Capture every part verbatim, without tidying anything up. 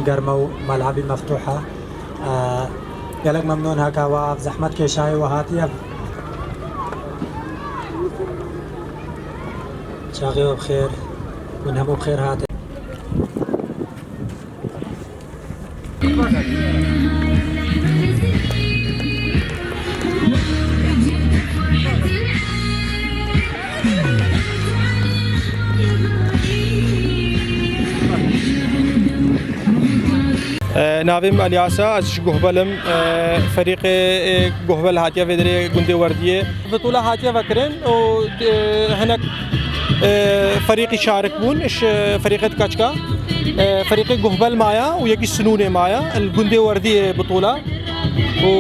Germe û melebî meftuh e. Ee, gelek memnûn heke we ev zehmet kêşayê we hatiye. Çaxê we bi xêr. Hûn hemû bi xêr hatin. E, navê min Elyas e, ez ji Guhbel im. E, ferîqê, e, Guhbel hatiye vê derê gundê Werdiyê. Bitûla hatiye vekirin û, e, hinek, e, ferîqî şarik bûn, ji ferîqê Dikaçka. E, ferîqê Guhbel maya û yekî Sinûnê maya, li gundê Werdiyê Bitûla. Û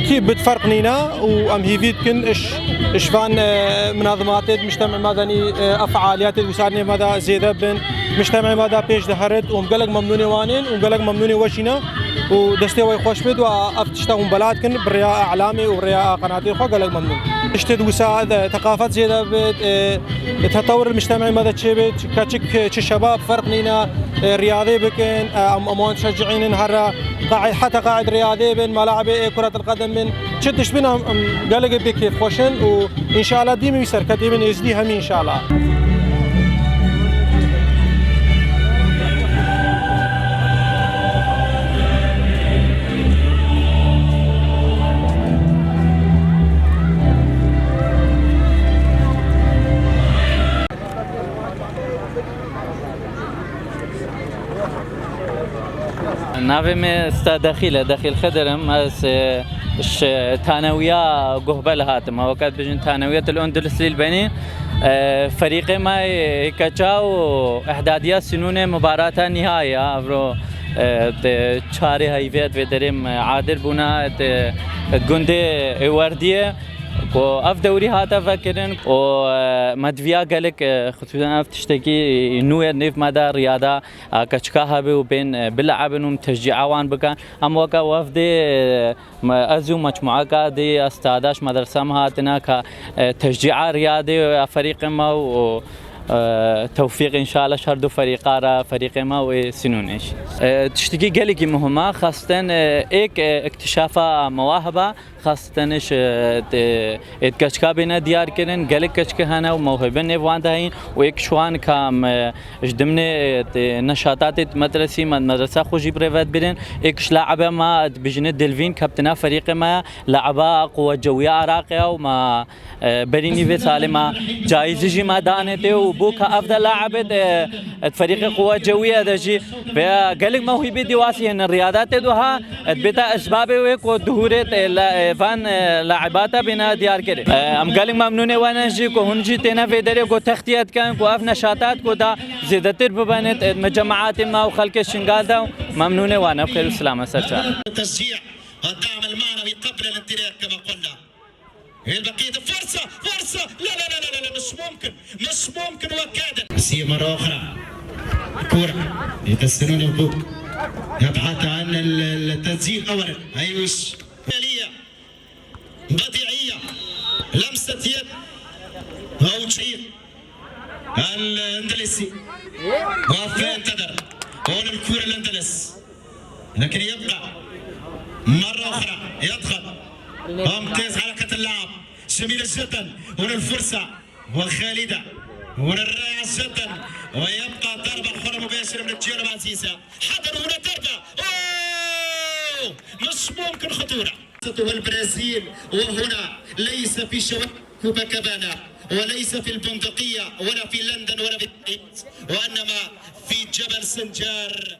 kî bit ferq nîne û em hîvî dikin ji, ji van, e, minazimatê di mujtemê me de nî, e, ev fealiyetê di wisarnê me de zêde bin. Mujtemê me de pêş diherit û em gelek memnûnê wan ên û em gelek memnûnê we jî ne. û destê we xweş bit û ev tişta hûn bela dikin bi rêya îlamê û rêya qenatê xwe gelek memnûn. Tiştê di wisa, e, teqafet zêde bit, e, tetewir li mujtemê me de çêbit, keçik, çi şebab ferq nîne, e, riyadê bikin, e, em, em wan şecîînin here, qaî-, heta qaîd riyadê bin, melabê, e, kuretil qedem bin, çi tişt bin em, em gelekê pê kêfxweş in û Înşallah dîmî wî serketî bin êzdî hemî înşallah. Navê me Sta Dexîl e, Dexîl Xidir im. Ez, e, ji tanewiya Guhbel hatim. Weke dibêjin Tanewiyetul Endulus Lîlbenî. E, ferîqê me yê keça û îdadiya Sinûnê mubarata nihayî ya. Evro, e, di çarê heyvê di vê derê me adir bûna, di, di gundê Werdiyê. Ku ev dewrî hate vekirin û, e, me diviya gelek, e, xisûsen ev tiştekî nû ye nêv me de riyada, e, keçika hebe û bên, e, bile'ibin û teşcî'a wan bikin. Em weke wefdê, e, me, ez û mecmu'eka dê, ez stadaş medresa me hatine ka, e, teşcî'a riyadê, e, ferîqê me û, e, tewfîq înşallah ji her du ferîqa re, ferîqê me û ê Sinûnê jî. E, tiştekî gelekî muhim e, xasten, e, êk, e, iktişafa mewahiba, Xasten ji, e, te, êt keçika bêne diyar kirin, gelek keçike hene û mewhibe nêv wan de heyîn û êk ji wan ka em, e, ji dimnê, e, te, neşatatê medresî, me-, medresa xwe jî bi rê ve dibirin, êk ji la'ibe me dibijine Dilvîn keptina ferîqê me ya, la'iba quwe cewiya Iraqê ya û me, e, berî nîvê salê me cayîzî jî me danê tê û bû ka ev de la'ibê, e, di ferîqê quwe cewiye de jî vê gelek mewhîbê dîwasî hene riyadatê duha, Dibête esbabê wê ku duhûrê te la-, van, e, laibata bîne diyar kirê. E, em gelek memnûnê we ne jî ku hûn jî têne vê derê ku textiye dikin ku ev neşatat ku da zêdetir bibenit, e, me cemaatê me û xelkê Şingal de û memnûnê we ne. Xêr û silamet ser çav. التشجيع والدعم المعنوي قبل الانطلاق كما قلنا. هي البقية فرصة، فرصة. لا، لا، لا، لا، لا، لا، مش ممكن، مش ممكن وكادت. سي مرة أخرى. الكرة. يقسمون البوك. يبحث عن ال-، التسجيل أولًا. هيوش. عملية بديعية. لمسة يد. أو شيء. الإندلسي. وفي انتظر. هون الكرة الإندلس. لكن يبقى مرة أخرى يضغط. ممتاز حركة اللاعب. جميلة جدًا. هنا الفرصة. وخالدة. هنا الرائعة جدًا. ويبقى ضربة حرة مباشرة من الجهة العزيزة. حضر هنا ضربة. أوه! مش ممكن خطورة. والبرازيل وهنا ليس في شوارع كوباكابانا، وليس في البندقية، ولا في لندن، ولا في باريس، وإنما في جبل سنجار.